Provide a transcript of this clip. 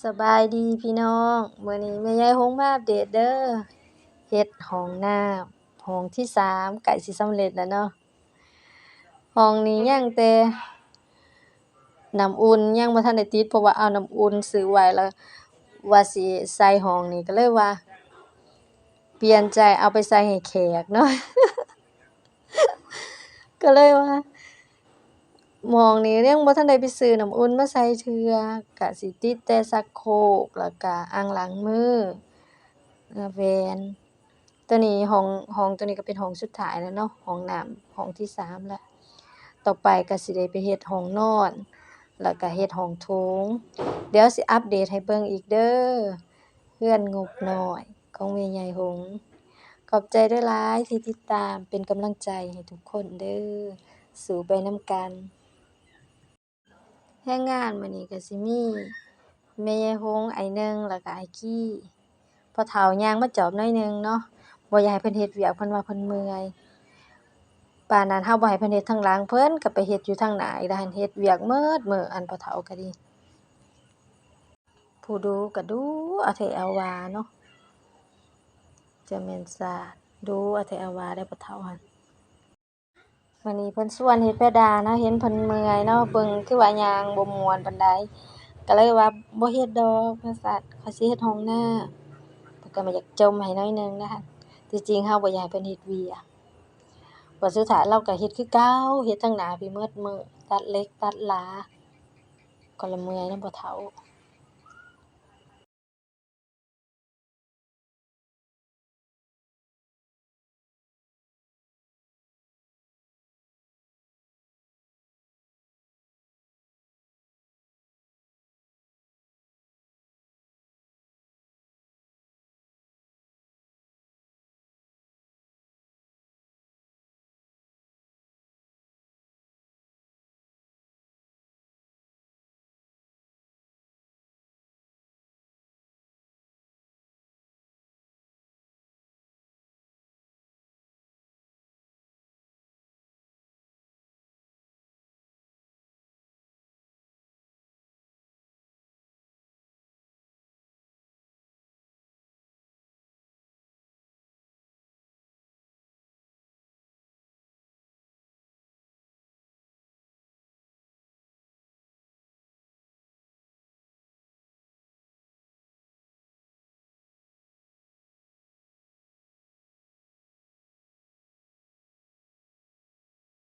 ສະບາຍດີພີ່ນ້ອງ, ມື້ນີ້ແມ່ໃຫຍ່ຫົງມາອັບເດດເດີ, ເຮັດຫ້ອງນ້ຳ ຫ້ອງທີສາມ ໃກ້ຊິສຳເລັດແລ້ວເນາະ. ຫ້ອງນີ້ຍັງແຕ່ນ້ຳອຸ່ນ ຍັງບໍ່ທັນໄດ້ຕິດ ເພາະວ່າເອົານ້ຳອຸ່ນຊື້ໄວ້ແລ້ວ ວ່າຊິໃສ່ຫ້ອງນີ້ ກໍເລີຍວ່າປ່ຽນໃຈເອົາໄປໃສ່ໃຫ້ແຂກເນາະ ກໍເລີຍວ່າ ໝ່ອງນີ້ຍັງບໍ່ທັນໄດ້ໄປຊື້ນ້ຳອຸ່ນມາໃສ່ເທື່ອ, ກະຊິຕິດແຕ່ຊັກໂຄກ ແລ້ວກະອ່າງລ້າງມື, ແວ່ນ. ໂຕນີ້ຫ້ອງ, ຫ້ອງໂຕນີ້ກໍເປັນຫ້ອງສຸດທ້າຍແລ້ວເນາະ, ຫ້ອງນ້ຳຫ້ອງທີສາມແລ້ວ. ຕໍ່ໄປກໍຊິໄດ້ໄປເຮັດຫ້ອງນອນ ແລ້ວກະເຮັດຫ້ອງໂຖງ. ດຽວຊິອັບເດດໃຫ້ເບິ່ງອີກເດີ. ເຮືອນງົບນ້ອຍຂອງແມ່ໃຫຍ່ຫົງ. ຂອບໃຈຫຼາຍໆທີ່ຕິດຕາມ ເປັນກຳລັງໃຈໃຫ້ທຸກຄົນເດີ. ສູ້ໄປນຳກັນ. ແຮງງານມື້ນີ້ກໍຊິມີແມ່ໃຫຍ່ຫົງ, ອ້າຍໜຶ່ງ ແລ້ວກໍອ້າຍກີ. ພໍ່ເຖົ້າຍ່າງມາຈອບໜ້ອຍໜຶ່ງເນາະ, ບໍ່ຢາກໃຫ້ເພິ່ນເຮັດວຽກ, ເພິ່ນວ່າເພິ່ນເມື່ອຍ. ປານນັ້ນເຮົາບໍ່ໃຫ້ເພິ່ນເຮັດທາງຫຼັງ, ເພິ່ນກໍໄປເຮັດຢູ່ທາງໜ້າອີກ, ແລ້ວຫັ້ນເຮັດວຽກໝົດມື້, ອັນພໍ່ເຖົ້າກໍດີ. ຜູ້ດູກໍດູເອົາແທ້ເອົາວ່າເນາະ, ຈະແມ່ນຊາດ ດູເອົາແທ້ເອົາວ່າໄດ໋ພໍ່ເຖົ້າຫັ້ນ. ມື້ນີ້ເພິ່ນຊວນເຮັດເພດານເນາະ, ເຫັນເພິ່ນເມື່ອຍເນາະ, ເບິ່ງຄືວ່າຍ່າງບໍ່ມ່ວນປານໃດ, ກໍເລີຍວ່າບໍ່ເຮັດດອກວ່າຊັ້ນ, ຂ້ອຍຊິເຮັດຫ້ອງນ້ຳ. ເພິ່ນກໍມາຢາກຈົ່ມໃຫ້ໜ້ອຍໜຶ່ງນະ. ທີ່ຈິງເຮົາບໍ່ຢາກໃຫ້ເພິ່ນເຮັດວຽກ, ວ່າສຸດທ້າຍລາວກໍເຮັດຄືເກົ່າ, ເຮັດທາງໜ້າພີ້ໝົດມື້, ຕັດເຫຼັກຕັດຫຼາ. ກໍລະເມື່ອຍນຳພໍ່ເຖົ້າ.